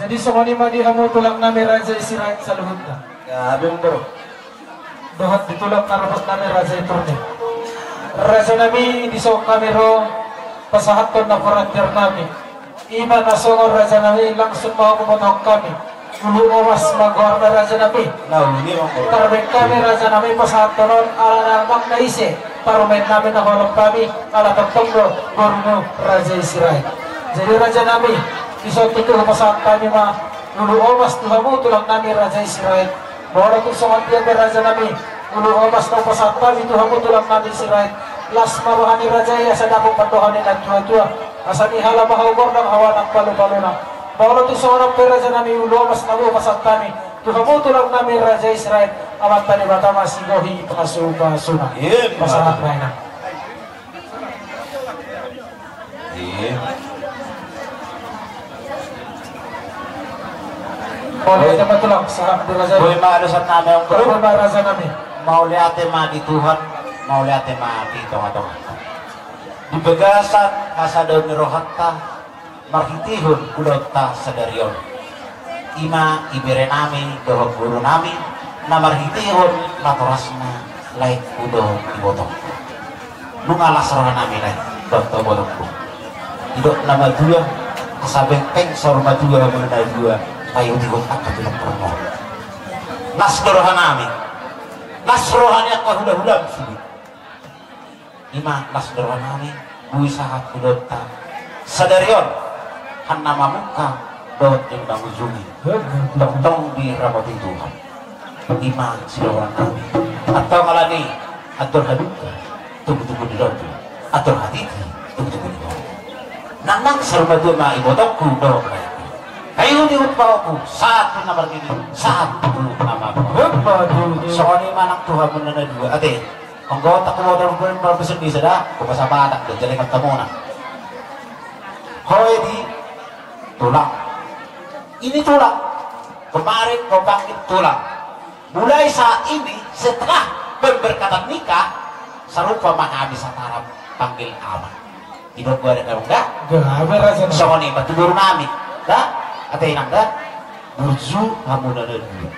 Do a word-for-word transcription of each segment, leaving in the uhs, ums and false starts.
Jadi songon i ma di hamu tulang nami Raja i Sirait saluhutna. Ya, bung bro. Dohot di tulang na ropot nami Raja i Torunia. Raja nami, dison hami ro pasahathon na porantiar nami. I ma na songon raja nami, langsung ma hubotohon hami. Ulu Omas ma goarna raja nami. Nah, ini bung bro. Tarbaen hami raja nami pasahathon on ala na manang na ise parumaen nami na holong hami, ala tongtong do borumu Raja i Sirait. Jadi raja nami, dison tutu hupasahat hami ma Ulu Omas tu hamu tulang nami Raja i Sirait. Molo tung songon dia pe raja nami, Ulu Omas na hupasahat hami tu hamu tulang nami Sirait, las ma roha ni raja i asa dapot pandohan ni na tuatua, asa nihala ma hau gondang hau anak palupaluna. Molo tung songon on pe raja nami, Ulu Omas na hupasahat hami tu hamu tulang nami Raja i Sirait, Amanta Debata ma sigohi pasupasuna. Ima tutu. Pasahat ma inang. Iya. Mauliate ma tulang, sahat di raja. Boi ma dosa nami, boi ma raja nami. Mauliate ma di Tuhan, mauliate ma di tongatonga. Di bagasan hasadaon ni rohanta, marhitehon ulaonta sadari on. I ma ibere nami dohot boru nami, na marhitehon natorasna laengku dohot ibotongku. Nunga las roha nami lae, dohot ibotongku. Didok na matua, asa bengkeng saur matua muna na dua, paihutihut angka tulang parngoluon. Las do roha nami, las roha ni angka hulahulam sude. I ma las do roha nami, boi sahat ulaonta sadari on, hana mamungka dohot na mangujungi, tongtong diramoti Tuhan. I ma sidohonon nami. Antong alani, andor halumpang, tubutubu ni lombu, andor hatiti, tubutubu ni lombu. Nang nang saur matua ma ibotongku dohot laengku. Paihutihut ma ho, sahat tu na marnini, sahat tu na marnono. Songon i ma nang tu hamuna na dua, ate. Anggo tak mau tahu pun, mau pesen bisa dah, buka sama tak, dan jadi ketemu nah. Hoi di tulang. Ini tulang. Kemarin kau panggil tulang. Mulai saat ini, setelah pemberkatan nikah, sarupa ma hami sataram panggil ama. Didok gua ada dalam dah. Gua ada raja. Songon i ma tu boru nami. Dah, ate inang dah. Burju hamuna na dua.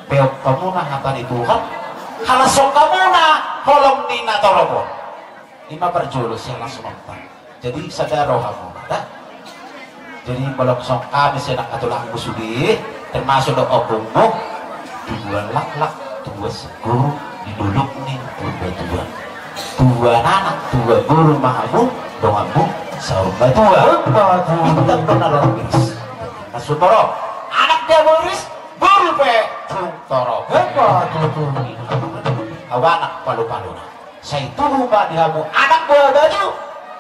Peop hamuna hata ni Tuhan. Halashon hamuna holong ni natorop on. I ma parjolo sian las rohanta. Jadi sada roha hamuna dah. Jadi molo songon hami sian angka tulangmu sude, termasuk do ompungmu, tubuan laklak, tubuan seguru di dolok ni Purbatua. Tubuan anak, tubuan boru ma hamu, donganmu saur matua. Bintang do na lorong iris. Na sumorop. Anak dia boris, boru pe tung torop. Au anak palupaluna. Sai tubu ma di hamu anak buah baju,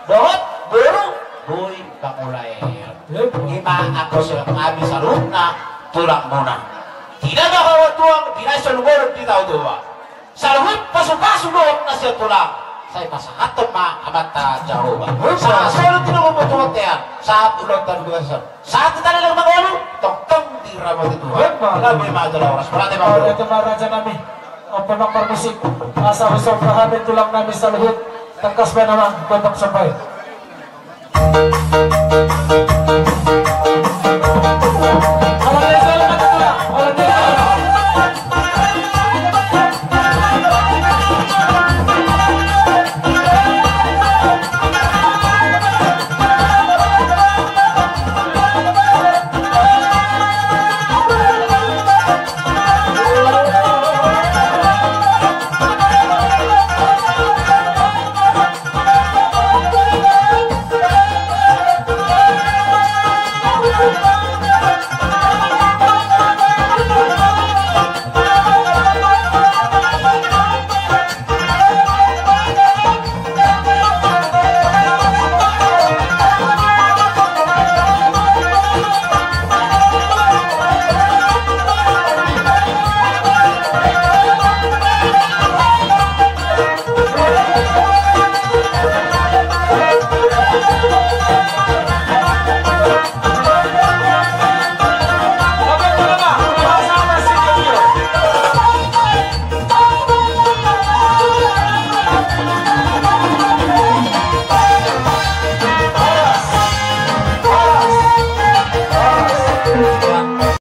dohot boru boi pangulaon. I ma anggo sian hami saluhutna tulangmuna. Tidak ada hawa tuang, tidak selalu boleh di tau tua. Saluhut pasupasu dohot na sian tulang. Sai pasahathon ma Amanta Jahowa. Sahat solu tinubu tu bontean. Sahat ulaonta di bagasan. Sahat tu tali na mangolu, tongtong diramoti Tuhan. Gabe ma jala horas. Mauliate ma raja nami. Ope ma parmusik. Asa husomba hami tulang nami saluhut. Tangkas baen amang gondang somba i.